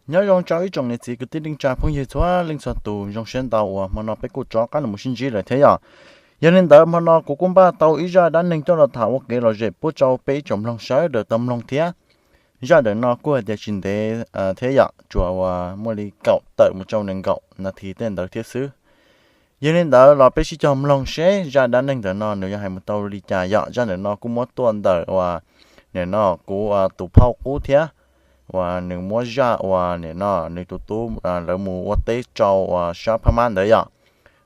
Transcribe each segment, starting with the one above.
Nyob zoo rau ib tsoom niam txiv kwv tij neej tsa phooj ywg txhua leej txhua tus, zoo siab ntau uas hmo no peb kuj rov qab los sib ntsib lawm thiab yom. Yog li ntawd hmo no kuv kuj npaj tau ib zaj dab neeg coj los tham ua kev lom zem pub rau peb ib tsoom mloog sawv daws tau mloog thiab. Zaj ntawm no kuj hais tias tsis ntev thiab yom, tsuas uas muaj li kaum tawm mus rau nees nkaum nas this tej ntawd thiab xwb. Yog li ntawd los peb sib cog mloog seb zaj dab neeg ntawm no nws yuav hais mus tau li cas yom. Zaj ntawm no kuj muab tuaj ntawm uas nim no kuv tus phauj qub thiab, uas nws muab zaj uas nim no nws tus tub lawv mus ua teb rau uas sab Phab Mab ntawd yom.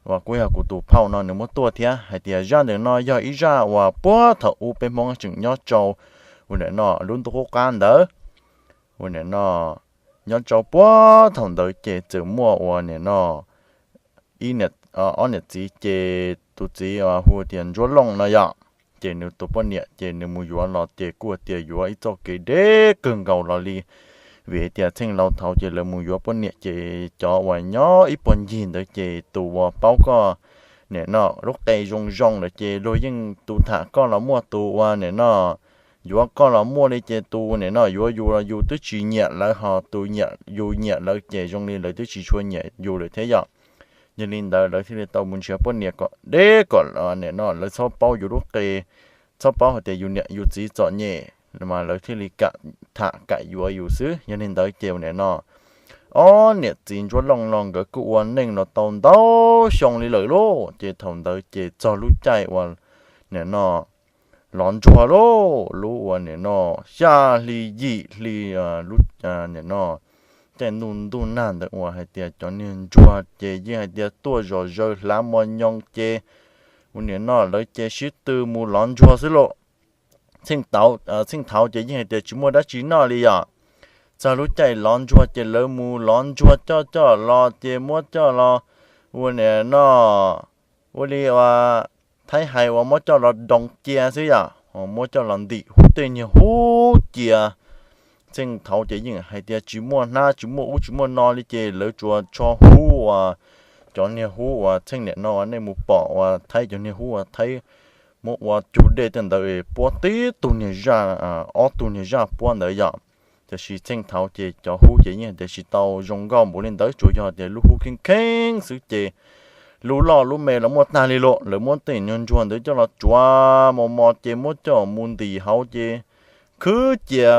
Uas kuj yog kuv tus phauj no nws muab tuaj thiab hais tias zaj ntawm no yog ib zaj uas puag thaum ub peb Hmoob tseem nyob rau uas nim no lub ntuj qub qab ntawd. Uas nim no nyob rau puag thaum ntawd ces txawm muaj uas nim no ib, ob niam txiv ces tus txiv hu tias Ntsuab Looj no yom. Ces nws tus poj niam ces nws mus yuav los ces kuj tias yuav ib txoj kev deb kawg nkaus los li, vim tias txheej laus thaud ces lawv mus yuav poj niam ces cov uas nyob ib puag ncig ntawd ces tus uas paub koj nim no lub qe zoo zoo lawm ces luag yeej tus tham koj los muaj, tus uas nim no yuav koj los muaj li ces tus nim no yuav yus los yus twb tsis nyiam lawv, ho tus nyiam yus nyiam lawv ces zoo li lawv twb tsis tshua nyiam yus lawm thiab yom. Yog li ntawd lawv thiaj li tau mus nrhiav poj niam kom deb kom nim no lawv txhob paub yus lub qe, txhob paub hais tias yus niam yus txiv txom nyem, mas lawv thiaj li kam tham kam yuav yus xwb. Yog li ntawd ces uas nim no ob niam txiv Ntsuab Looj no nkawd kuj ua neej los tau ntau xyoo li lawm lauj. Ces thaum ntawd ces txog lub caij uas nim no lov ntsuag lauj, lub uas nim no xya hli yim hli, lub nim no caij ntuj ntuj nag ntawd uas hais tias cov niag ntsuag ces yeej hais tias tuaj zom zaws hlav mos nyoos ces uas nim no lawv ces sib tw mus lov ntsuag xwb lauj. Txheej thaud ces yeej hais tias tsis muaj dab tsi noj li yom. Txog lub caij lov ntsuag ces lawv mus lov ntsuag coj coj los ces muab coj los uas nim no ua li uas Thaib hais uas muab coj los doos cia xwb yom, muab coj los ntim hub tej niag hub cia. Txheej thaud ces yeej hais tias tsis muaj hnab tsis muaj ub tsis muaj no li ces lawv tsuas tso hub uas cov niag hub uas txheej niam no nej mus pom uas Thaib cov niag hub uas Thaib muab ua cug dej tej ntawd puab tib tug niag zaj, ob tug niag zaj puab ntawd yom. Tiam sis txheej thaud ces cov hub ces yeej hais tias tsis tau zoo nkauj npaum li ntawd, tsuas yog tias lub hub kheej kheeb xwb ces lub loj lub me los muaj tag li lauj. Lawv muab tej nyuag ntsuag ntawd coj los tsuav mos mos ces muab coj mus ntim hauv ces khwb cia,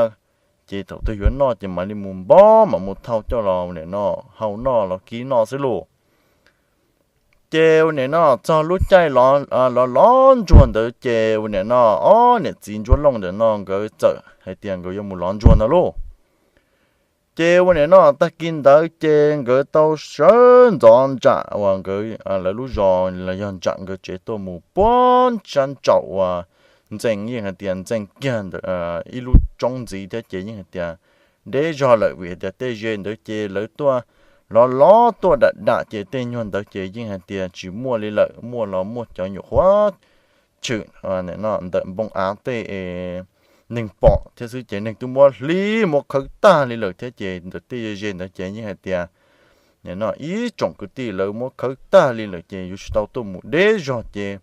ces thaum twg yuav noj ces mam li mus npob mam mus thau coj los nim no hau noj los kib noj xwb lauj. Ces uas nim no txog lub caij lov lov ntsuag ntawd ces uas nim no ob niam txiv Ntsuab Looj ntawm no nkawd txawm hais tias nkawd yuav mus lov ntsuag ntawd lauj. Ces uas nim no tag kis ntawd ces nkawd tau sawv ntxov ntsam uas nkawd lawv lub zos los yog ntsam nkawd tsev tuaj mus puag sab nraum uas ntxees yeej hais tias ntxees kiag ntawm ib lub roob ntxiv thiab ces yeej hais tias deb zog lawm vim hais tias tej ze ntawd ces lawv tuaj lov lov tuaj dam dam ces tej nyuag ntawd ces yeej hais tias tsis muaj li lawm, muaj los muaj cov nyuam qhuav tshwm ntawm npoo av tej neeg pom thiab xwb ces neeg twb muab hlib muab khawb tag li lawm thiab ces ntawm tej ze ze ntawd ces yeej hais tias nim no ib tsoom kwv tij lawv muab khawb tag li lawm ces yuav tsis tau tuaj mus deb zog ces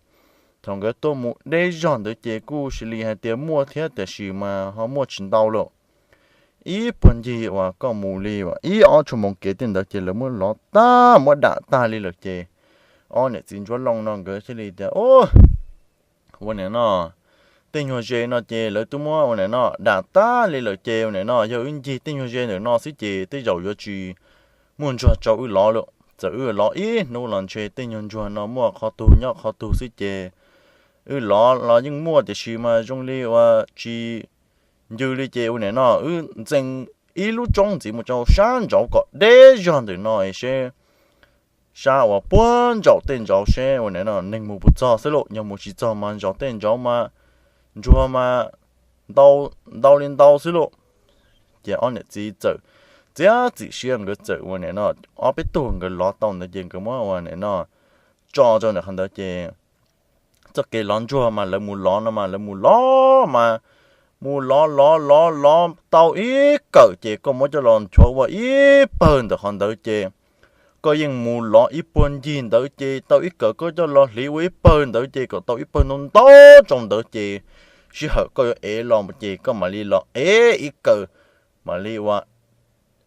thaum nkawd tuaj mus deb zog ntawd ces kuj sis li hais tias muaj thiab tiam sis mas ho muaj tsis ntau lawm. Ib puag ncig uas koj mus li uas ib ob tshuaj moos kev tej ntawd ces lawv muab lov tag muab dam tag li lawm ces ob niam txiv Ntsuab Looj no nkawd thiaj li tias ua nim no tej nyuag ze no ces lawv twb muab ua nim no dam tag li lawm ces ua nim no yog wb ncig tej nyuag ze ntawm no xwb ces tej zaum yuav tsis muaj ntsuag rau wb lov lawm. Txawm wb lov ib hnub los ntshe tej nyuag ntsuag no muaj qhov tug nyob qhov tug xwb ces wb lov los yeej muaj tiam sis mas zoo li uas tsis ncw li ces ua nim no wb ntxees ib lub roob ntxiv mus rau sab nraud kom deb zog ntawm no seb sab uas puag ntsaum tej nraud seb ua nim no neeg mus puas txog xwb lauj, yog mus tsis txog mas nraum tej nraud mas ntsuag mas ntau li ntau xwb lauj. Ces ob niam txiv txawm txiav txim siab nkawd txawm ua nim no ob peb tug nkawd lov tau ntawd ces nkawd muab ua nim no tso rau ntawm qhov ntawd ces txoj kev lov ntsuag mas lawv mus lov no mas lawv mus lov mas mus lov lov lov lov tau ib kawm ces koj muab coj los nchuav ua ib pawg ntawm qhov ntawd ces koj yeej mus lov ib puag ncig ntawd ces tau ib kawm koj coj los hliv ua ib pawg ntawd ces kom tau ib pawg ntau ntau rau ntawd ces sij hawm koj yuav ev los ces koj mam li los ev ib kawm mam li ua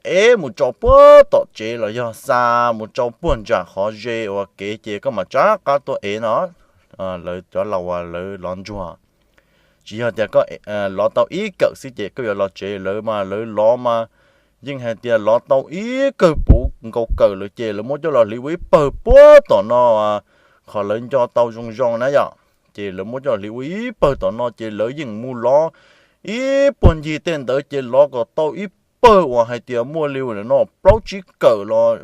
ev mus tso puag tom tsev los yog xa mus tso puag nram qhov ze uas kev ces koj mam rov qab tuaj ev no. Lawv cov laus uas lawv lov ntsuag, tsis yog tias koj lov tau ib kawm xwb ces koj yuav los tsev. Lawv mas lawv lov mas yeej hais tias lov tau ib kawm puv nkaus kawm lawm ces lawv muab coj los hliv ua ib pawg puag tom no, qhov lawv nco tau zoo zoo na yom, ces lawv muab coj los hliv ua ib pawg tom no ces lawv yeej mus lov ib puag ncig tej ntawd ces lov kom tau ib pawg uas hais tias muaj li no plaub tsib kawm los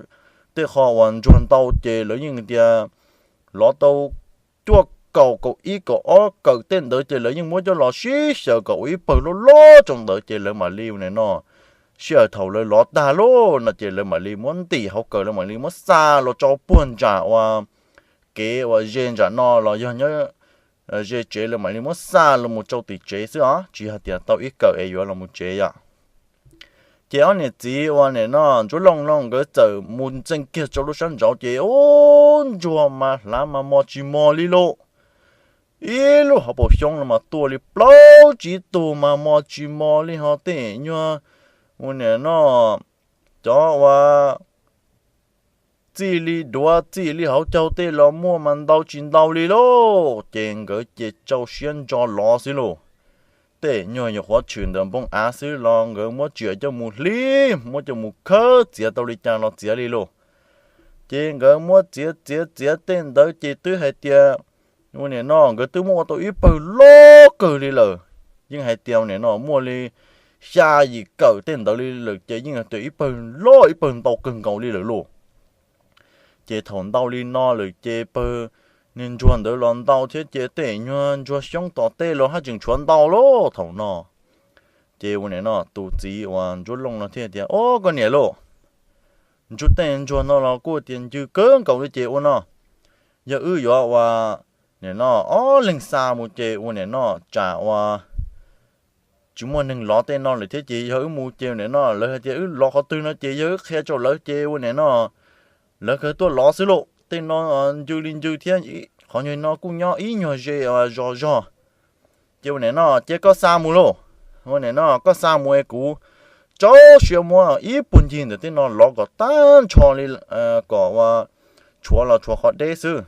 tej qho uas ntsuag ntau ces lawv yeej tias lov tau cuaj kaum, kaum ib, kaum ob kawm tej ntawd ces lawv yeej muab coj los sib xyaw kom ua ib pawg loj loj rau ntawd ces lawv mam li ua nim no, sij hawm thaum lawv lov tag lawm no ces lawv mam li muab ntim hauv kawm, lawv mam li muab xa los tso puag nram uas kev uas ze nram no los yog nyob ze tsev, lawv mam li muab xa los mus rau tim tsev xwb os, tsis yog tias tau ib kawm es yuav los mus tsev yom. Ces ob niam txiv ua nim no Ntsuab Looj no nkawd txawm mus ntxeev kiag rau lub sab nraud ces ub, ntsuag mas hlav mas mos tsis mos li lauj. Ib lub hauv paus xyoob no mas tuaj li plaub tsib tug mas mos tsis mos li ho tej nyuag ua nim no cov uas txij li duav txij li hauv caug tej los muaj mas ntau tsis ntau li lauj. Ces nkawd ces tsau siab ntso lov xwb lauj. Tej nyuag nyuam qhuav tshwm ntawm npoo av xwb los nkawd muab tsiam coj mus hlib, muab coj mus khawb, txiav tau li cas los txiav li lauj. Ces nkawd muab txiav txiav txiav tej ntawd ces twb hais tias ua nim no nkawd twb muab ua tau ib pawg loj kawg li lawm. Yeej hais tias ua nim no muaj li xya yim kawm tej ntawd li lawm ces yeej hais tias ib pawg loj ib pawg ntau kawg nkaus li lawm lauj. Ces thaum ntau li no lawm ces pawg niag ntsuag ntawd los ntau thiab ces tej nyuag ntsuag xyoob tom tej los haj tseem tshuav ntau lauj thaum no. Ces ua nim no tus txiv uas Ntsuab Looj no thiaj tias, Ob, koj niam lauj, ntsuag tej ntsuag no los kuj tias ncw kawg nkaus li ces ua no, yog wb yuav ua nim no ob leeg xa mus ces ua nim no tsam ua tsis muaj neeg lov tej no lawm thiab ces yog wb mus ces ua nim no lawv hais tias wb lov qhov twg no ces yog wb qhia rau lawv ces ua nim no lawv kawg tuaj lov xwb lauj. Tej no ncw li ncw thiab, qhov nyuag no kuj nyob ib nyuag ze zos zog. Ces ua nim no ces koj xa mus lauj, ua nim no koj xa mus es kuv rau siab muab ib puag ncig ntawm tej no lov kom tag nrho li, kom ua tshuav los tshuav qhov deb xwb.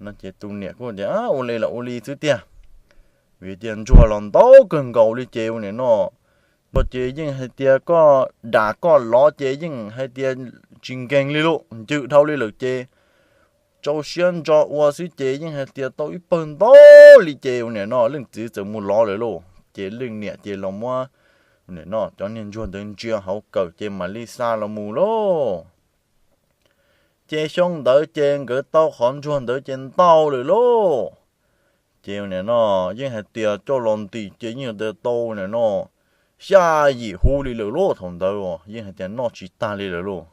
No ces tus niam kuj tias, Ua li los ua li xwb tiag, vim tias ntsuag los ntau kawg nkaus li ces ua nim no ntsuag ces yeej hais tias koj dam koj lov ces yeej hais tias tsis nkees li lauj, ncw dhau li lawm ces rau siab ntso ua xwb ces yeej hais tias tau ib pawg ntau li ces ua nim no leej txiv txawm mus lov lawm lauj. Ces leej niam ces los muab ua nim no cov niag ntsuag ntawd ntsia hauv kawm ces mam li xa los mus lauj. Ces xyoo ntawd ces nkawd tau qhov ntsuag ntawd ces ntau lawm lauj. Ces ua nim no yeej hais tias coj los ntim ces yeej hais tias tau ua nim no xya yim hub li lawm lauj thaum ntawd, yeej hais tias noj tsis tag li lawm lauj.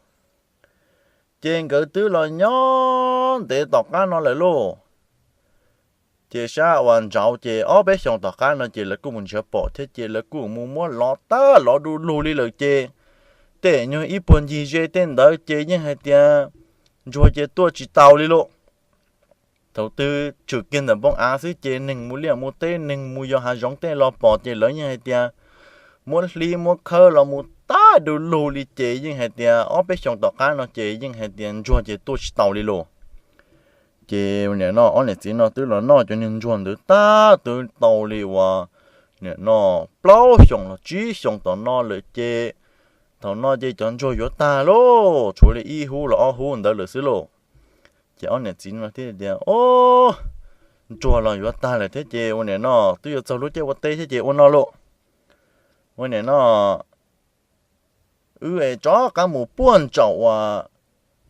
Ces nkawd twb los nyob ntev tom qab no lawm lauj. Ces sab uas ntsauv ces ob peb xyoos tom qab no ces lawv kuj mus nrhiav pom thiab ces lawv kuj mus muab lov tag lov du lug li lawm ces tej nyuag ib puag ncig ze tej ntawd ces yeej hais tias ntsuag ces tuaj tsis taus li lauj. Thaum twg tshwm kiag ntawm npoo av xwb ces neeg mus liaj mus teb, neeg mus yos hav zoov tej los pom ces lawv yeej hais tias muab hlib muab khawb los mus tag du lug li ces yeej hais tias ob peb xyoos tom qab no ces yeej hais tias ntsuag ces tuaj tsis taus li lauj. Ces nim no ob niam txiv no twb los noj cov niag ntsuag ntawd tag twb tau li uas nim no plaub xyoos los tsib xyoos tom no lawm ces thaum no ces cov ntsuag yuav tag lauj, tshuav li ib hub los ob hub ntawd lawm xwb lauj. Ces ob niam txiv no thiaj tias, Ob, ntsuag los yuav tag lawm thiab ces ua nim no twb yuav txog lub caij ua teb thiab ces ua no lauj. Ua nim no wb es rov qab mus puag ntsaum uas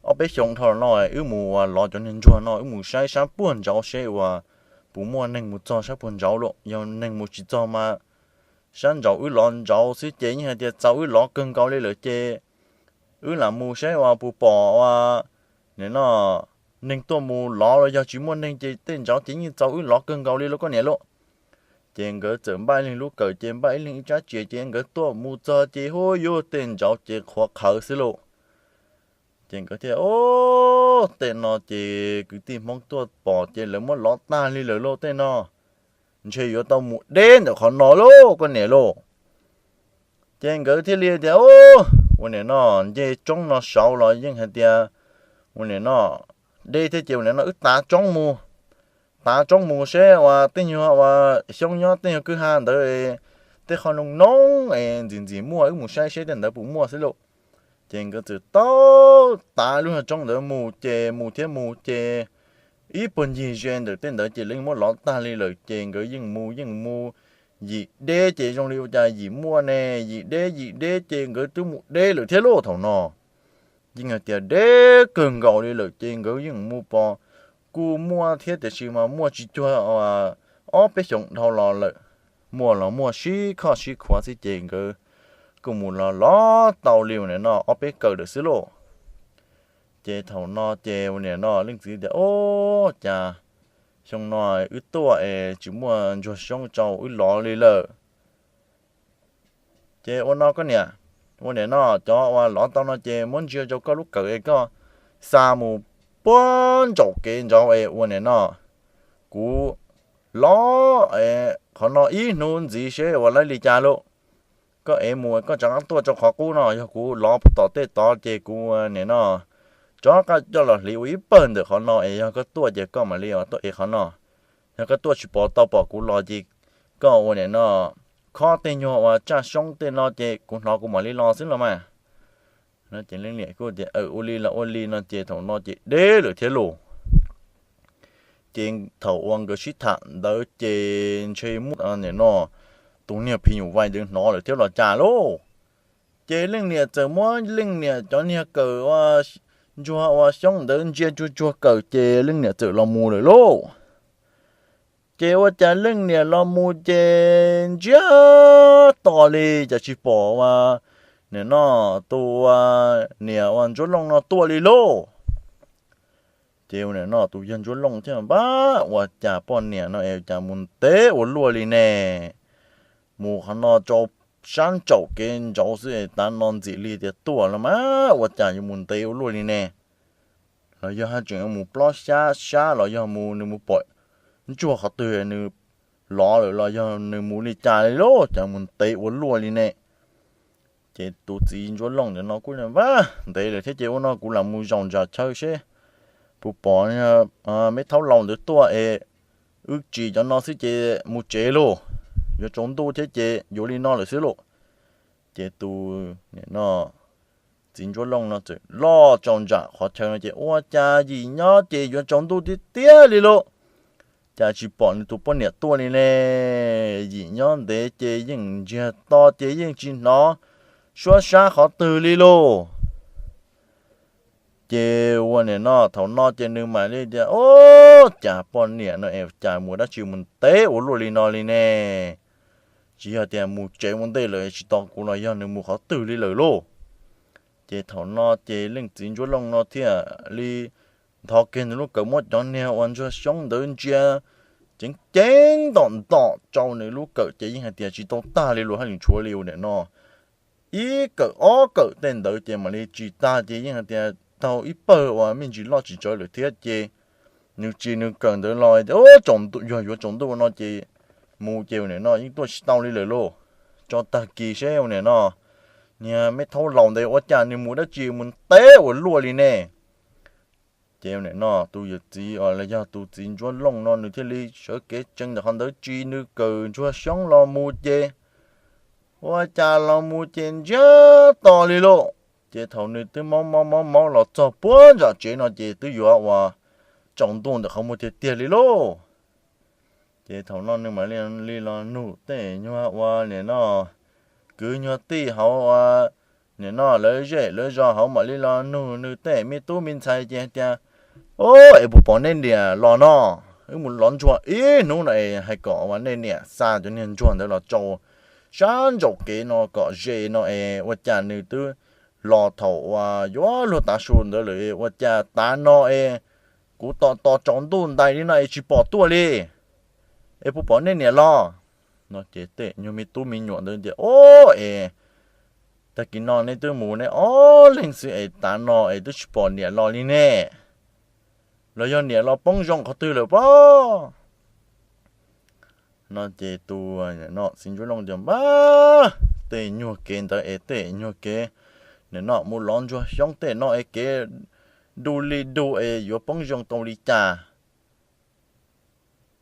ob peb xyoo dhau no wb mus uas lov cov niag ntsuag no wb mus saib sab puag ntsauv seb uas puas muaj neeg mus txog sab puag ntsauv lauj. Yog neeg mus tsis txog mas sab ntsauv wb lov ntsauv xwb ces yeej hais tias txaus wb lov kawg nkaus li lawm ces wb lam mus saib uas puas pom uas nim no neeg tuaj mus lov los yog tsis muaj neeg ces tej ntsauv ces yeej txaus wb lov kawg nkaus li lauj koj niam lauj. Ces nkawd txawm npaj ib leeg lub kawm ces npaj ib leeg ib tsab tsiav ces nkawd tuaj mus txog ces hu yuv tej ntsauv ces qhuav qhawv xwb lauj. Ces nkawd thiaj, Ob, tej no ces kwv tij Hmoob tuaj pom ces lawv muab lov tag li lawm lauj tej no, ntshe yuav tau mus deb ntawm qhov no lauj koj niam lauj. Ces nkawd thiaj li tias, Ob, ua nim no nce roob no saud los yeej hais tias ua nim no deb thiab ces ua nim no wb tav roob mus, tav roob mus seb uas tej nyuag uas xyoob nyob tej nyuag kwj ha ntawd, tej qhov noo noo es ntxim ntxim muaj, wb mus saib seb tej ntawd puas muaj xwb lauj. Ces nkawd txawm tau tav lub nyuag roob ntawd mus ces mus thiab mus ces ib puag ncig ze ntawm tej ntawd ces lawv muab lov tag li lawm ces nkawd yeej mus yeej mus, yim deb ces zoo li ua cas yim muaj ne, yim deb yim deb ces nkawd twb mus deb lawm thiab lauj thaum no. Yeej hais tias deb kawg nkaus li lawm ces nkawd yeej mus pom kuj muaj thiab tiam sis mas muaj tsis cuag ob peb xyoos dhau los lawm, muaj los muaj sib khoj sib khuav xwb ces nkawd kuj mus los los tau li ua nim no ob peb kawm lawm xwb lauj. Ces thaum no ces ua nim no leej txiv tias, Ub, cas xyoo no wb tuaj es tsis muaj ntsuag xyoob rau wb lov li lawm. Ces ua no koj niam, ua nim no cov uas lov tau no ces muab ntsia rau koj lub kawm es koj xa mus puag ntsaum kev nraud es ua nim no kuv lov qhov no ib hnub ntxiv seb ua li cas lauj. Koj ev mus koj rov qab tuaj rau qhov qub no, yog kuv lov puag tom tej tod ces kuv ua nim no rov qab coj los hliv ua ib pawg ntawm qhov no es yog koj tuaj ces koj mam li tuaj ev qhov no. Yog koj tuaj tsis pom tau pom kuv los ces koj ua nim no khob tej nyuag uas tsaj xyoob tej no ces kuv hnov kuv mam li los xwb los mas. Ces leej niam kuj tias, Ua li los ua li no ces thaum no ces deb lawm thiab lauj. Ces thaum uas nkawd sib tham ntawd ces ntshe muaj nim no tus niag phim nyuj vais ntawd hnov lawm thiab los cas lauj. Ces leej niam txawm muab leej niam cov niag kawm ua ntsuag ua xyoob ntawd ntsia tsuag tsuag kawm ces leej niam txawm los mus lawm lauj. Ces ua cas leej niam los mus ces ntsiag to li cas tsis pom ua nim no tus niam ua Ntsuab Looj no tuaj li lauj. Ces ua nim no tus yawg Ntsuab Looj thiaj npab, Ua cas poj niam no es cas mus ntev ua luaj li ne? Mus qhov no rau sab ntsaum kev nraud xwb es tav no ntxim li tias tuaj los mas ua cas yuav mus ntev ua luaj li ne? Los yog haj tseem mus plob xyab sab los yog mus nws mus pom ntsuag qhov twg nws lov lawm los yog nws mus li cas li lauj, cas mus ntev ua luaj li ne? Ces tus txiv Ntsuab Looj ntawm no kuj, Npab, ntev lawm thiab ces ua no kuv lam mus zaum ntsam chaw seb puas pom me thaub laus ntawd tuaj es wb tsis cov no xwb ces mus tsev lauj, yuav tsaus ntuj thiab ces yuav li no lawm xwb lauj. Ces tus nim no txiv Ntsuab Looj no txawm loj tsaus ntsam qhov chaw no ces ua cas yim nyob ces yuav tsaus ntuj tiag tiag li lauj, cas tsis pom nws tus poj niam tuaj li ne? Yim nyob ntev ces yeej ntsiag to ces yeej tsis hnov suab sab qhov twg li lauj. Ces ua nim no thaum no ces nws mam li tias, Ub, cas poj niam no es cas mus dab tsi mus ntev ua luaj li no li ne? Tsis yog tias mus tsev ua ntej lawm tsis tos kuv los yog nws mus qhov twg li lawm lauj. Ces thaum no ces leej txiv Ntsuab Looj no thiaj li ntho kiag nws lub kawm muab cov niag uas ntsuag xyoob ntawd ntsia ceev ceev ntom ntom rau nws lub kawm ces yeej hais tias tsis tau tag li lauj, haj tseem tshuav li ua nim no ib kawm ob kawm tej ntawd ces mam li tsis tag ces yeej hais tias tau ib pawg uas me ntsis loj tsis tsawg lawm thiab ces nws tsis nws kawm ntawd los tias, Ub, yog yuav tsaus ntuj no ces mus ces ua nim no yeej tuaj tsis tau li lawm lauj. Tso tag kis seb ua nim no niag me thaub laus ntawd ua cas nws mus dab tsi mus ntev ua luaj li ne? Ces ua nim no tus yawm txiv los yog tus txiv Ntsuab Looj no nws thiaj li sawv kev tsees ntawm qhov ntawd tsis nws kawm ntsuag xyoob los mus ces ua cas los mus ces ntsiag to li lauj. Ces thaum nws twb maub maub maub maub los txog puag nram tsev no ces twb yuav ua tsaus ntuj ntawm qhov muag tiag tiag li lauj. Ces thaum no nws mam li los nug tej nyuag ua nim no kwv nyuag tij hauv ua nim no lawv zej lawv zos hauv mam li los nug nws tej me tub me ntxhais ces hais tias, Ub, es puas pom nej niam los no? Wb mus lov ntsuag ib hnub no es hais kom ua nej niam xa cov niag ntsuag ntawd los rau sab ntsaum kev no kom ze no es ua cas nws twb los thaum uas yuav luag tav su ntawd lawm ua cas tav no es kuv tos tos tsaus ntuj ntais li no es tsis pom tuaj li. Es puas pom nej niam los no? Ces tej nyuag me tub me nyuam ntawd tias, Ub, es tag kis no nej twb mus nej ob leeg xwb es tav no es twb tsis pom niam los li ne? Los yog niam los poob zoo qhov twg lawm pob? No ces tus txiv Ntsuab Looj tias, Npab, tej nyuag kev ntawd es tej nyuag kev nim no mus lov ntsuag xyoob tej no es kev du li du es yuav poob zoo tau li cas.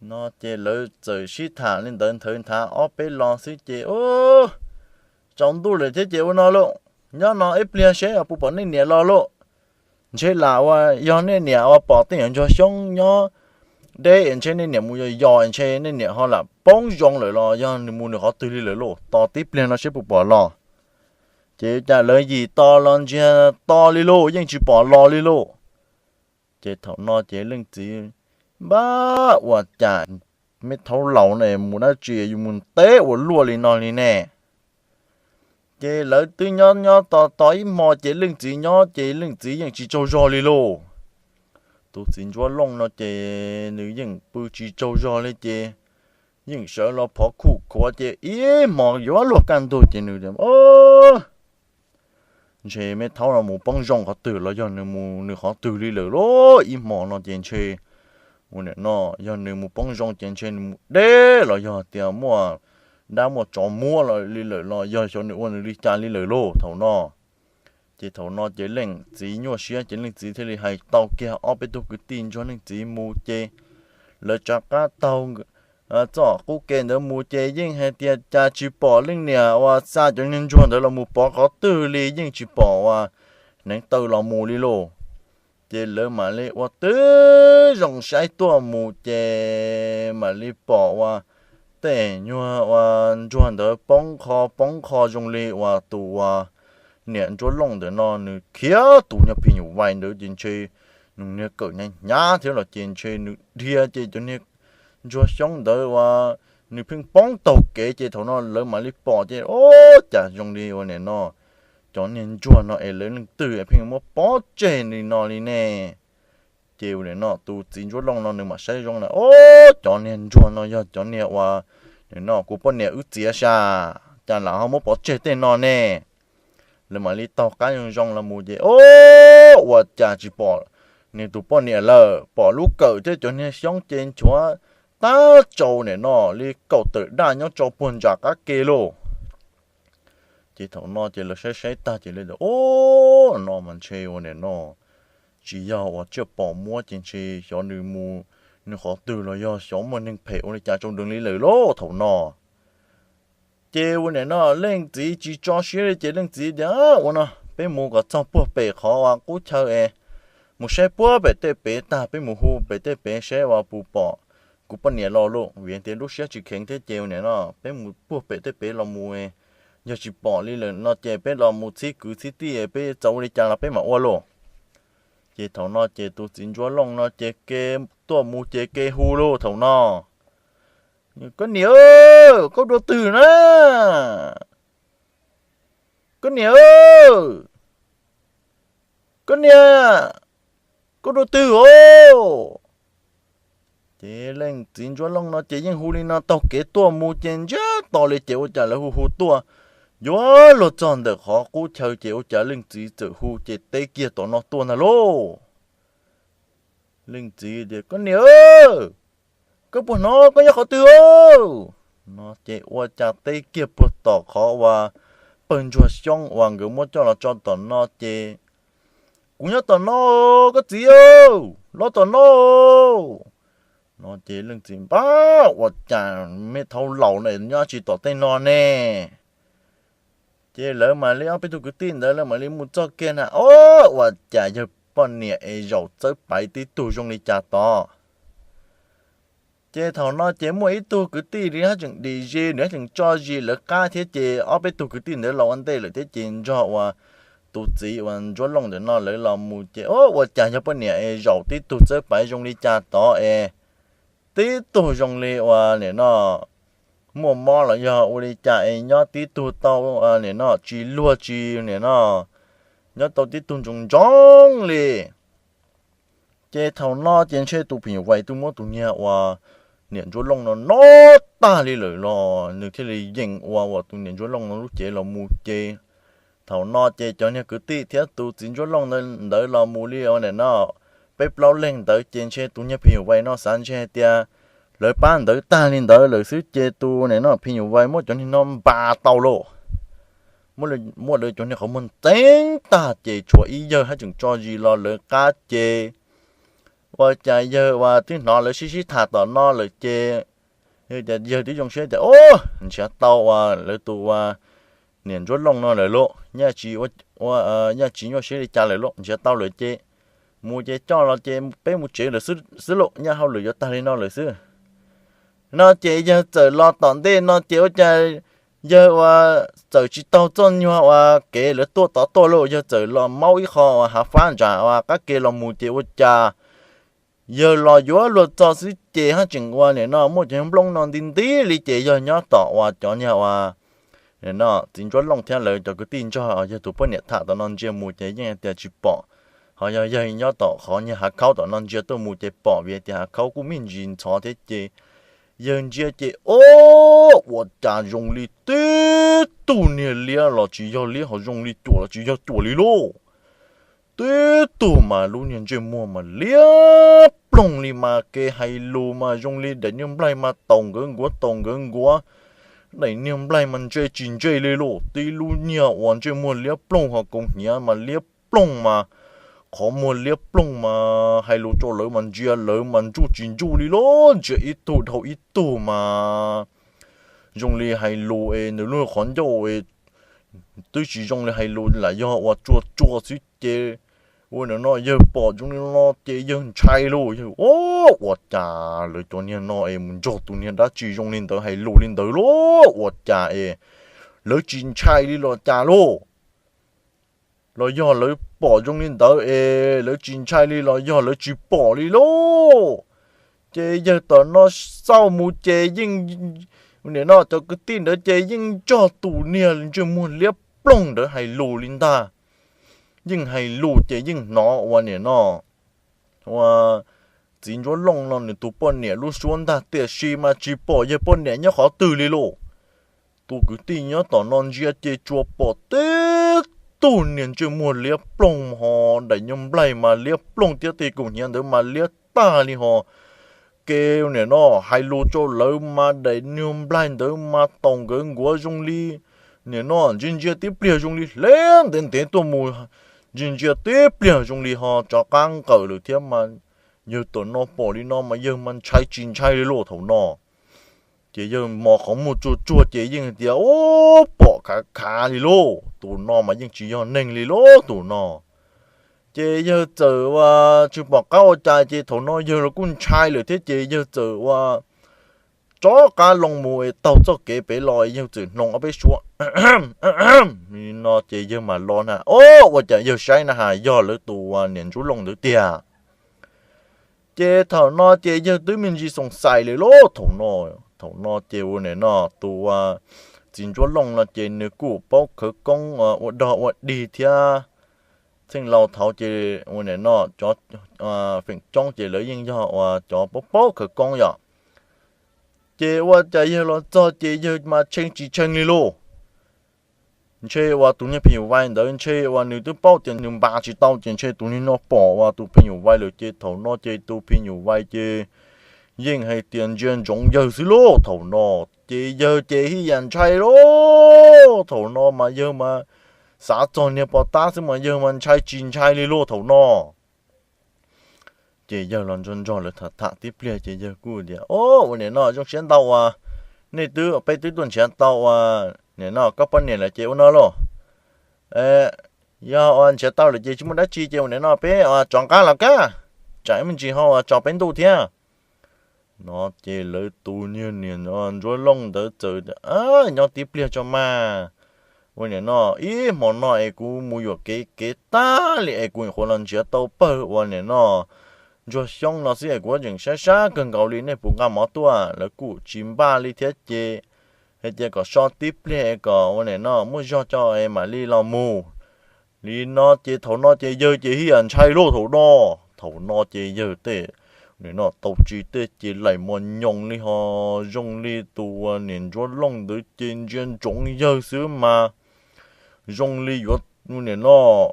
No ces lawv txawm sib tham li ntawd nthawv nthav ob peb lo xwb ces tsaus ntuj lawm thiab ces ua no lauj, nyob no ib pliag seb puas pom nej niam los lauj. Ntshe lam ua yog nej niam ua pom tej nyuag ntsuag xyoob nyob deb es ntshe nej niam mus yos yos ntshe nej niam ho lam poob zoo lawm los yog nws mus nws qhov twg li lawm lauj, tos tib pliag no seb puas pom los. Ces cas lawv yim tos los ntsiag to li lauj, yeej tsis pom los li lauj. Ces thaum no ces leej txiv npab ua cas, me thaub laus na mus dab tsi yus mus teb ua luaj li no li ne. Ces lawv twb nyob nyob tos tos ib hmo ces leej txiv nyob ces leej txiv yeej tsis tsaug zog li lauj. Tus txiv ntsuab looj no ces nws yeej pw tsis tsaug zog li ces yeej sawv los phov khuj khuav ces ib hmo yuav luag kaj ntug ces nws ntshe me thaub no mus poob zoo qhov twg los yog nws mus nws qhov twg li lawm lauj. Ib hmo no ces ntshe ua nim no yog nws mus poob zoo ces ntshe nws mus deb los yog tias muaj dab muaj tsov muab li lawm los yog xyov nws ua nws li cas li lawm lauj thaum no. Ces thaum no ces leej txiv nyuaj siab ces leej txiv thiaj li hais tau kiag ob peb tug kwv tij ntsuag leej txiv mus ces lawv rov qab taug txoj qub ke ntawd mus ces yeej hais tias cas tsis pom leej niam uas xa cov niag ntsuag ntawd los mus pov qhov twg li, yeej tsis pom uas hneev taw los mus li lauj. Ces lawv mam li ua twb zoo saib tuaj mus ces mam li pom uas tej nyuag uas ntsuag ntawd poob qho poob qho zoo li uas tus uas niam ntsuab looj ntawm no nws khiav tus nyuag phim nyuj vais ntawd ces ntshe nws niag kawm hnyav hnyav thiab los ces ntshe nws dhia ces cov niag ntsuag xyoob ntawd uas nws pheej poob taug kev ces thaum no lawv mam li pom ces o cas zoo li uas nim no cov niag ntsuag no es lawv leej twg pheej muab pov tseg li no li ne. Ces ua nim no tus txiv ntsuab looj no nws mam saib zoo na o cov niag ntsuag no yog cov niag uas nim no kuv poj niam wb txiav sas cas lam ho muab pov tseg tej no ne. Lawv mam li taug qab zoo zoo los mus ces o ua cas tsis pom nws tus poj niam lawm, pom lub kawm thiab cov niag xyoob ces nchuav tab tsau nim no li kaum tawm daj nyob tsau puag ntsa qab ke lauj. Ces thaum no ces lawv saib saib tag ces lawv tias o no mas ntshe ua nim no tsis yog uas tsiaj pom muab ces ntshe xyov nws mus nws qhov twg los yog xyov muaj neeg phem ua li cas rau nws li lawm lauj thaum no. Ces ua nim no leej txiv tsis tso siab li ces leej txiv tias ua no peb mus kom txog puag pem qhov uas qub chaw es mus saib puag pem tej pem tag peb mus hu pem tej pem saib uas puas pom kuv poj niam los lauj, vim tias lub siab tsis kheev thiab ces ua nim no peb mus puag pem tej pem los mus yog tsis pom li lawm no ces peb los mus txhib kwv txhib tij peb txaus ua li cas los peb mam ua lauj. Ces thaum no ces tus txiv ntsuab looj no ces ke tuaj mus ces ke hu lauj thaum no, koj niam, koj dua twg na? Koj niam, koj niam, koj dua twg os? Ces leej txiv ntsuab looj no ces yeej hu li no taug kev tuaj mus ces ntsiag to li ces ua cas lawv hu hu tuaj yuav luag txog ntawm qhov qub chaw ces ua cas leej txiv txawm hu ces teb kiag tom no tuaj ntag lauj. Leej txiv tias koj niam, koj puas hnov koj nyob qhov twg? No ces ua cas teb kiag puag tom qhov uas pawg ntsuag xyoob uas nkawd muab coj los tso tom no ces kuv nyob tom no, koj txiv, los tom no. No ces leej txiv npab ua cas me thaub laus no nyob tsis tom tej no ne. Ces lawv mam li ob peb tug kwv tij ntawd lawv mam li mus txog kiag na o ua cas yawg poj niam es zaum txawb paiv tib tug zoo li cas tod. Ces thaum no ces muaj ib tug kwv tij li haj tseem dim zis nws haj tseem tso zis lawv qab thiab ces ob peb tug kwv tij ntawd los ua ntej lawm thiab ces nrog uas tus txiv uas ntsuab looj ntawm no lawv los mus ces o ua cas yog poj niam es zaum tib tug txawb paiv zoo li cas tod es tib tug zoo li uas nim no muaj mob los yog ua li cas es nyob tib tug tau nim no tsis luag tsis nim no nyob tau tib tug ntsoov ntsoov li. Ces thaum no ces ntshe tus phim nyuj vais twb muab tus niag uas niam ntsuab looj no no tag li lawm los nws thiaj li yeem ua uas tus niam ntsuab looj no lub cev los mus ces thaum no ces cov niag kwv tij thiab tus txiv ntsuab looj ntawd los mus li ua nim no peb plaub leeg ntawd ces ntshe tus niag phim nyuj vais no xav ntshe hais tias lawv pab ntawd tag li ntawd lawm xwb ces tus nim no phim nyuj vais muab cov niag no npas tau lauj. muab lawv cov niag qhov muag ntxeev tag ces tshuav ib yawg haj tseem tso zis los lawv qab ces ua cas yawg uas twb hnov lawv sib sib tham tom no lawm ces yawg twb zoo siab tias, Ub, nrhiav tau uas lawv tus uas niam Ntsuab Looj no lawm lauj, nyaj tsis nyuaj siab li cas lawm lauj, nrhiav tau lawm ces mus ces coj los ces peb mus tsev lawm xwb lauj, nyaj hauj lwm yuav tag li no lawm xwb. No ces yawg txawm los tom ntej no ces ua cas yawg uas txawm tsis taug txoj nyuag uas kev lawv tuaj tod tuaj lauj, yawg txawm los maub ib qho uas hav fab ntsa uas qab ke los mus ces ua cas yawg los yuav luag txog xwb ces haj tseem ua nim no muaj cov nplooj no nti nti li ces yawg nyob tom uas cov niag uas nim no txiv Ntsuab Looj thiab lawv cov kwv tij nrog yawg tus poj niam tham tom no ntsia mus ces yeej hais tias tsis pom, ho yog yawg nyob tom qhov niag hav khaub tom no ntsia tuaj mus ces pom vim tias hav khaub kuj me ntsis ntxhov thiab ces yawg ntsia ces ub, ua cas zoo li tib tug niag liab los tsis yog liab, ho zoo li cuam los tsis yog cuam li lauj. Tib tug mas lub niag ntsej muag mas liab ploog li mas kev hais lus mas zoo li daim niag nplaig mas taus nkawv nkuav taus nkawv nkuav, daim niag nplaig mas ntse tsis ntse li lauj. Tib lub niag uas ntsej muag liab ploog ho kaus hniav mas liab ploog mas qhov muag liab ploog mas hais lus rau lawv mas ntsia lawv mas ntsuj tsis ntsuj li lauj, ntsia ib tug dhau ib tug mas zoo li hais lus es nws lub qhov ncauj twb tsis zoo li hais lus lam yog uas tsua tsua xwb ces ua nim no yawg pom zoo li no ces yawg ntshai lauj, yawg ua cas lawv cov niag no es mus nrog tus niag dab tsi zoo li ntawd hais lus li ntawd lauj, ua cas es lawv tsis ntshai li los cas lauj. Los yog lawv pom zoo li ntawd es lawv tsis ntshai li los yog lawv tsis pom li lauj. Ces yawg tom no xauj mus ces yeej, nim no cov kwv tij ntawd ces yeej nrog tus niag ntsej muag liab ploog ntawd hais lus li ntag. Yeej hais lus ces yeej hnov ua nim no ua txiv Ntsuab Looj no nws tus poj niam lub suab ntag, tiam sis mas tsis pom yawg poj niam nyob qhov twg li lauj. Tus kwv tij nyob tom no ntsia ces tsuas pom tib tug niag ntsej muag liab ploog ho daim nyuag nplaig mas liab ploog thiab tej kaus hniav ntawd mas liab tag li ho. Kev nim no hais lus rau lawv mas daim nyuag nplaig ntawd mas taus nkawv nkuav zoo li nim no ntsia ntsia tib pliag zoo li hle ntev ntev tuaj mus, ntsia ntsia tib pliag zoo li ho rov qab nqawm lawm thiab mas yawg tom no pom li no mas yawg mas ntshai tsis ntshai li lauj thaum no. Ces yawg mos qhov muag tsuag tsuag ces yeej tias, Ub, pom khav khav li lauj, tus no mas yeej tsis yog neeg li lauj tus no. Ces yawg txawm ua tsis pom qab ua cas ces thaum no yawg los kuj ntshai lawm thiab ces yawg txawm ua rov qab loo mus es taug txoj kev pem los yawg txawm hnoos ob peb suab li no ces yawg mam los na, Ob, ua cas yawg saib na has yog lawv tus uas niam Ntsuab Looj ntawd tiag. Ces thaum no ces yawg twb me ntsis xoom xais lawm lauj thaum no. Thaum no ces ua nim no tus uas txiv Ntsuab Looj no ces nws kuj paub khawv koob ua dog ua dig thiab. Txheej laus thaud ces ua nim no cov feem coob ces lawv yeej yog uas cov paub paub khawv koob yom. Ces ua cas yawg los txog ces yawg mas tshee tsis tshee li lauj. Ntshe uas tus niag phim nyuj vais ntawd ntshe uas nws twb paub tias nws npas tsis tau ces ntshe tus niag no pom uas tus phim nyuj vais lawm ces thaum no ces tus phim nyuj vais ces yeej hais tias ntsia ntsoov yawg xwb lauj thaum no. Ces yawg ces hij yam ntshai lauj thaum no mas yawg mas xav txog niag pov tab xwb mas yawg mas ntshai tsis ntshai li lauj thaum no. Ces yawg los nrog nrog lawv tham tham tib pliag ces yawg kuj tias, Ob, ua nim no zoo siab ntau uas nej twb, peb twb tuaj nrhiav tau uas nim no koj poj niam lawm ces ua no lauj. Yog uas nrhiav tau lawm ces tsis muaj dab tsi ces ua nim no peb uas rov nqab los kab, tsam ib me ntsis ho uas tsaus peb ntuj thiab. No ces lawv tus niag niam Ntsuab Looj ntawd txawm, Nyob tib pliag tso mas, ua nim no ib hmo no es kuv mus yuam kev kev tag li es kuv nyuam qhuav los nrhiav tau pawg uas nim no ntsuag xyoob no xwb es kuv tseem sab sab kawg nkaus li, nej puas nqa mov tuaj? Lawv kuj tsis npaj li thiab ces hais tias kom so tib pliag es kom ua nim no muaj zog tso es mam li los mus. Li no ces thaum no ces yawg ces hij yam ntshai lauj thaum no. Thaum no ces yawg tej nim no tau tsis tej ces laim mos nyoos li ho zoo li tus uas niam Ntsuab Looj ntawd ces ntsia ntsoov yawg xwb mas zoo li yuav nim no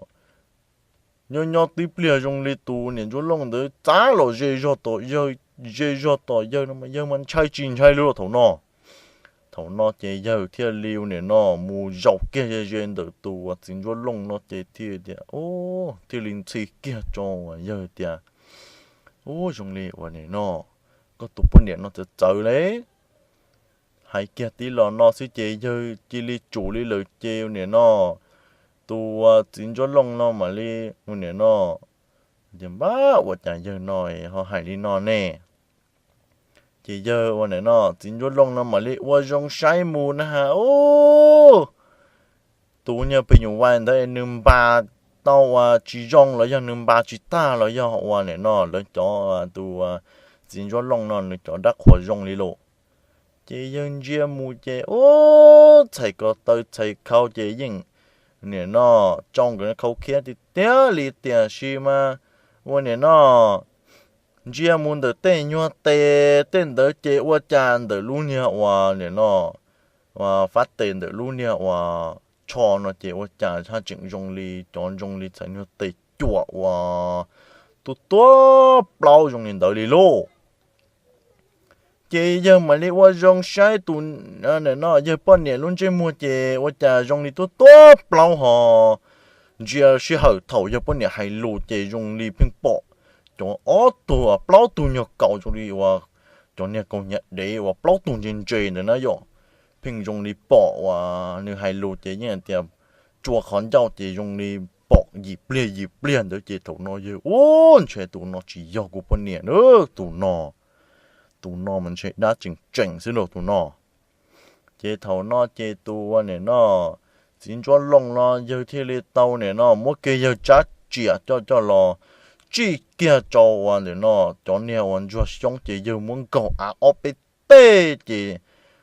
nyob nyob tib pliag zoo li tus niam Ntsuab Looj ntawd txav los ze zog tom yawg, ze zog tom yawg no mas yawg mas ntshai tsis ntshai li lauj thaum no. Thaum no ces yawg thiaj li ua niam no mus zaum kiag ze ze ntawm tus uas txiv ntsuab looj no ces thiaj tias, thiaj li ntxhi kiag tso uas yawg tias, Ub, zoo li uas niam no koj tus poj niam no txawv txawv li. Hais kiag tib los no xwb ces yawg cia li tsum li lawm ces ua niam no tus uas txiv ntsuab looj no mam li ua niam no, Npab, ua cas yawg no ho hais li no ne? Ces yawg ua niam no txiv ntsuab looj no mam li ua zoo saib mus na has, Ub, tus niag phim nyuj vais ntawd nws npa tau uas tsis zoo los yog nws npa tsis tag los yog ua niam no lawv cov tus txiv ntsuab looj no nws cov dab qhuas zoo li los? Ces yawg ntsia mus ces ub, txhais ko taw txhais khau ces yeej niam no tsoo nkawd khau khiab tiag tiag li. Tiam sis mas ua niam no ntsia mus ntawm tej nyuag tes tej ntawd ces ua cas ntawm lub niag uas niam no fab tes ntawm lub niag uas tsho no ces ua cas haj tseem zoo li cov zoo li txhais nyuag tes cuam uas tuab tuab plaub zoo li ntawd li lauj. Ces yawg mam li ua zoo saib tus, no yawg poj niam lub ntsej muag ces ua cas zoo li tuab tuab plaub ho ntsia sij hawm thaum yawg poj niam hais lus ces zoo li pheej pom cov ob tug plaub tug nyuag kaus zoo li uas cov niag kaus hnyav dev uas plaub tug ntse ntse ntawd na yom. Pheej zoo li pom uas nws hais lus ces yeej hais tias tsua qhov ncauj ces zoo li pom yim pliag yim pliag ntawd ces thaum no yawg ub, ntshe tus no tsis yog kuv poj niam na, tus no, tus no mas ntshe dab tseem tseem xwb lauj tus no. Ces thaum no ces tus ua niam no txiv ntsuab looj no yawg thiaj li tau niam no muab kiag yawg tsab riam coj coj los tsij kiag rau uas niam no cov niag uas ntsuag xyoob ces yawg muab nkaug av ob peb teg ces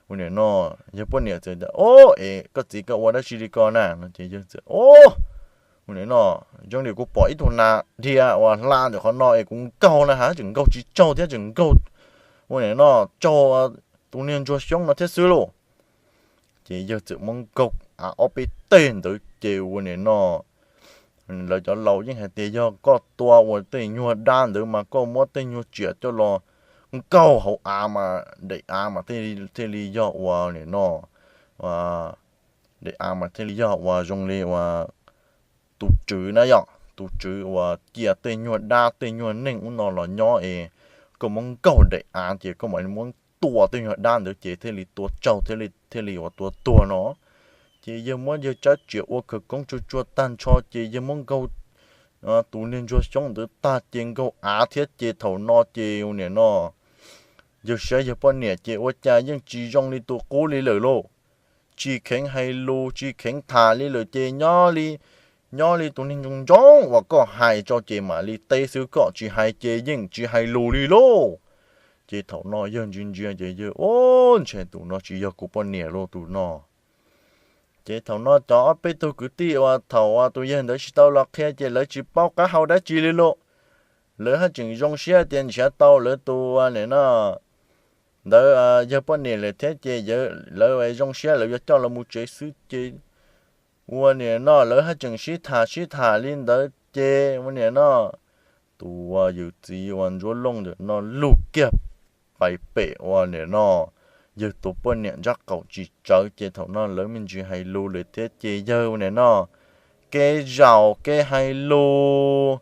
ua niam no yawg poj niam txawm tias, Ob, es koj txiv koj ua dab tsi li ko na? No ces yawg txawm, Ob, ua niam no zoo li kuv pom ib tug nas dhia uas hla ntawm qhov no es kuv nkaug na has tseem nkaug tsis tsaug thiab tseem nkaug ua niam no tsaug tus niag ntsuag xyoob no thiab xwb lauj. Ces yawg txawm muab nkaug av ob peb teg ntawd ces ua niam no lawv cov laus yeej hais tias yog koj tua ua tej nyuag dab ntawd mas koj muab tej nyuag riam coj los nkaug hauv av mas daim av mas thiaj li yog ua niam no, daim av mas thiaj li yog uas zoo li uas tus tswv na yom, tus tswv uas cia tej nyuag dab tej nyuag neeg ub no los nyob es koj muab nkaug daim av ces koj mam li muab tua tej nyuag dab ntawd ces thiaj li tua tsaug thiaj li uas tua tuag no. Ces yawg muab yawg tsab riam ua khawv koob tsuag tsuag tag nrho ces yawg muab nkaug tus niag ntsuag xyoob ntawd tag ces nkaug av thiab ces thaum no ces ua niam no yawg saib yawg poj niam ces ua cas yeej tsis zoo li tus qub li lawm lauj. Tsis kheev hais lus tsis kheev tham li lawm ces nyob li, nyob li tus niag ntsoov ntsoov uas koj hais tso ces mam li teb xwb, koj tsis hais ces yeej tsis hais lus li lauj. Ces thaum no yawg ntsia ntsia ces yawg, Ub, ntshe tus no tsis yog kuv poj niam lauj tus no. Ces thaum no cov ob peb tug kwv tij uas thaum uas tus yawg ntawd tsis tau los qhia ces lawv tsis paub qab hau dab tsi li lauj. Lawv haj tseem zoo siab tias nrhiav tau lawv tus nim no ntawd yawg poj niam lawm thiab ces lawv zoo siab lawv yuav coj los mus tsev xwb ces ua nim no lawv haj tseem sib tham sib tham li ntawd ces ua nim no tus uas yawm txiv uas ntsuab looj ntawm no lug kiag pais pem ua nim no yawg tus poj niam ntsab qaum tsis tsawv ces thaum no lawv me ntsis hais lus lawm thiab ces yawg ua nim no kev zaum kev hais lus,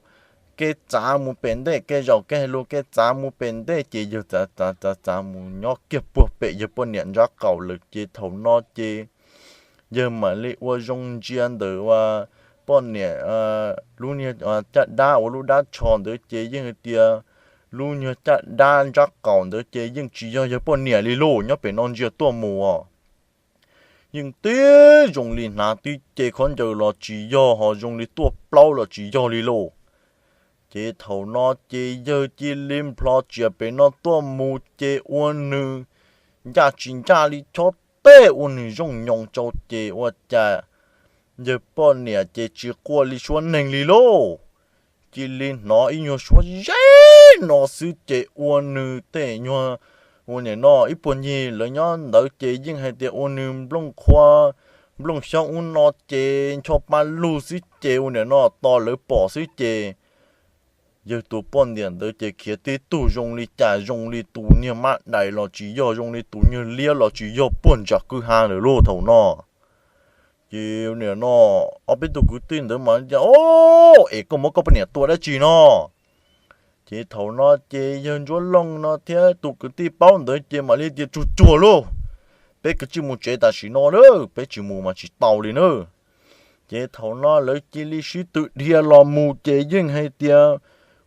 kev txav mus pem ntej, kev zaum kev hais lus kev txav mus pem ntej ces yawg txav txav txav txav mus nyob kiag puag pem yawg poj niam ntsab qaum lawm ces thaum no ces yawg mam li ua zoo ntsia ntawm ua poj niam lub niag caj dab ua lub dab tsho ntawd ces yeej hais tias lub niag caj dab ntsab qaum ntawd ces yeej tsis yog yawg poj niam li lauj, nyob pem no ntsia tuaj mus os. Yeej tib zoo li hnav tib ce khaub ncaws los tsis yog, ho zoo li tuaj plaub los tsis yog li lauj. Ces thaum no ces yawg cia li nplho tsiav pem no tuaj mus ces ua nws ncaj tsis ncaj li chob teg ua nws zooj nyoos rau ces ua cas yawg poj niam ces tsis quaj li suab neeg li lauj. Cia li hnov ib nyuag suab zeb no xwb ces ua nws tej nyuag, ua nim no ib puag ncig lawv nyob ntawd ces yeej hais tias ua nws nplooj qhuav nplooj xyoob ub no ces ncho pa lug xwb ces ua nim no tos lawv pom xwb ces yawg tus poj niam ntawd ces khiav tib tug zoo li cas, zoo li tus niag mab dais los tsis yog, zoo li tus niag liab los tsis yog, puag ntsam kwj ha lawm lauj thaum no. Ces nim no ob peb tug kwv tij ntawd mas tias, O, es koj muab koj poj niam tua dab tsi no? Ces thaum no ces yawg Ntsuab Looj no thiab tus kwv tij paub ntawd ces mam li tias, Tsuag tsuag lauj, peb kav tsij mus tsev tam sim no na, peb tsis mus mas tsis tau li na. Ces thaum no lawv cia li sib tw dhia los mus ces yeej hais tias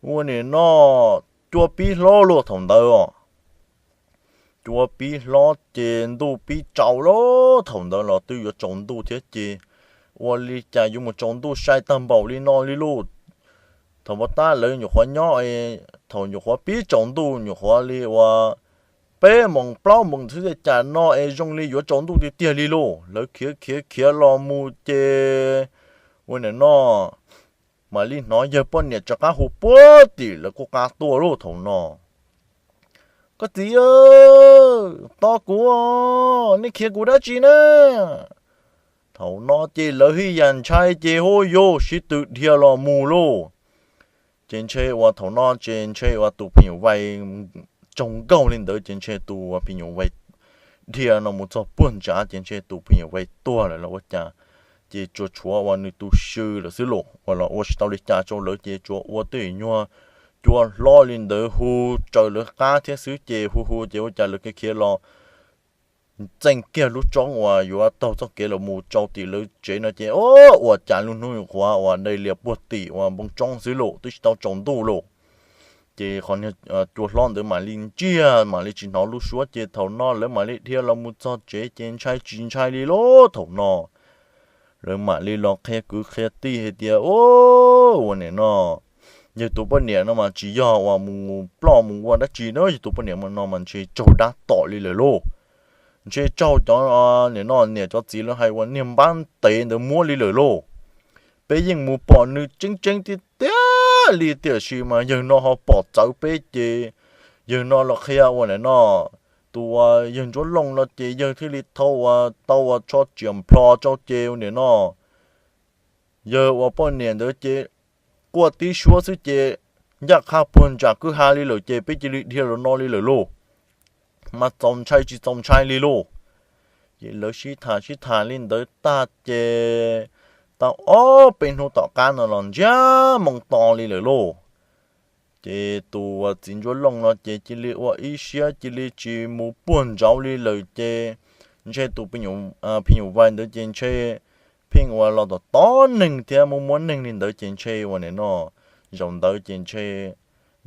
ua nim no cua pib hlob lauj thaum ntawd os. Cua pib hlob ces ntuj pib tsaus lauj, thaum ntawd los twb yuav tsaus ntuj thiab ces ua li cas yuav mus tsaus ntuj sai tag npaum li no li lauj. Thaum tab lawv nyuam qhuav nyob, thaum nyuam qhuav pib tsaus ntuj nyuam qhuav li uas peb moos plaub moos xwb, cas no es zoo li yuav tsaus ntuj tiag tiag li lauj. Lawv khiav khiav khiav los mus ces ua nim no mam li hnov yawg poj niam rov qab hu puag tim lawv kuj qab tuaj lauj thaum no, Koj txiv, tos kuv, nej khiav kuv dab tsi na? Thaum no ces lawv hij yam ntshai ces hu yus sib tw dhia los mus lauj. Ces ntshe uas thaum no ces ntshe uas tus phim nyuj vais tsaug nkauj li ntawd ces ntshe tus phim nyuj vais dhia no mus txog puag ntshav ces ntshe tus phim nyuj vais tuag lawm los ua cas, ces tsuas tshuav uas nws tus xyw lawm xwb lauj, uas los ua tsis tau li cas rau lawv ces tsuas ua tej nyuag cua hlob li ntawd hu raws lawv qab thiab xwb ces hu hu ces ua cas lawv khiav khiav los txeeb kiag lub roob uas yuav taug txoj kev los mus rau tim lawv tsev no ces ua cas lub hnub nyuam qhuav uas dai lias puag tim uas npoo roob xwb lauj, twb tsis tau tsaus ntuj lauj. Ces qhov niag cua hlob ntawd mam li ntsiag mam li tsis hnov lub suab ces thaum no lawv mam li dhia los mus txog tsev ces ntshai tsis ntshai li lauj thaum no. Lawv mam li los qhia kwv qhia tij hais tias, Ua nim no yawg tus poj niam no mas tsis yog uas mus ploj mus ua dab tsi na, yawg tus poj niam no mas ntshe raug dab tom li lawm lauj. Ntshe raug cov nim no niam cov txiv lawv hais uas niag npab ntev ntawd muab li lawm lauj. Peb yeej mus pom nws tseeb tseeb tiag tiag li tiam sis mas yawg no ho pom txawv peb ces yawg no los qhia ua nim no tus uas yawg Ntsuab Looj no ces yawg thiaj li tau uas tau uas tsho tsiam nplho rau ces ua nim no yawg uas poj niam ntawd ces quaj tib suab xwb ces ncaj qha puag ntsam kwj ha li lawm ces peb cia li dhia los no li lawm lauj. Mas txaus ntshai tsis txaus ntshai li lauj. Ces lawv sib tham sib tham li ntawd tag ces tau ob peb hnub tom qab no los ntsiag moo to li lawm lauj. Ces tus txiv Ntsuab Looj no ces cia li ua ib siab cia li tsis mus puag ntsauv li lawm ces ntshe tus phim nyuj vais ntawd ces ntshe pheej uas los tom tov neeg thiab muab muab neeg li ntawd ces ntshe ua nim no zaum ntawd ces ntshe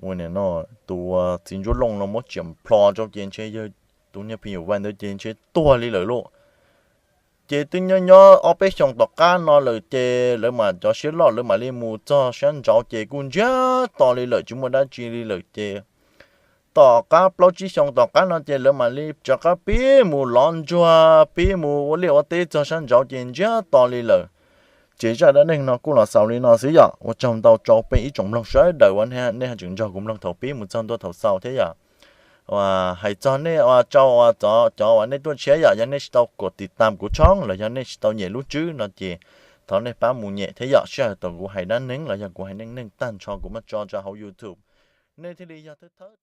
ua nim no tus txiv Ntsuab Looj no muab tsiam nplho rau ces ntshe yawg tus niag phim nyuj vais ntawd ces ntshe tuag li lawm lauj. Ces twb nyob nyob ob peb xyoos tom qab no lawm ces lawv mam cov siab loj lawv mam li mus txog sab ntsauv ces kuj ntsiag to li lawm tsis muaj dab tsi li lawm ces tom qab plaub tsib xyoos tom qab no ces lawv mam li rov qab pib mus lov ntsuag pib mus ua liaj ua teb txog sab ntsauv ces ntsiag to li lawm. Ces zaj dab neeg no kuj los xaus li no xwb yom. Ua tsaug ntau rau peb ib tsoom mloog sawv daws uas nej tseem nrog kuv mloog thaum pib mus txog ntua thaum xaus thiab yom. Hais txog nej ua rau cov uas nej tuaj tshiab yom, yog nej tsis tau kom tiv tam kuv tshooj los yog nej tsis tau nyem lub tswb no ces thov nej pab mus nyem thiab yom, sij hawm thaum kuv hais dab neeg los yog kuv hais neej neeg tag nrho kuv muab tso rau hauv YouTube, nej thiaj li yog thawj thawj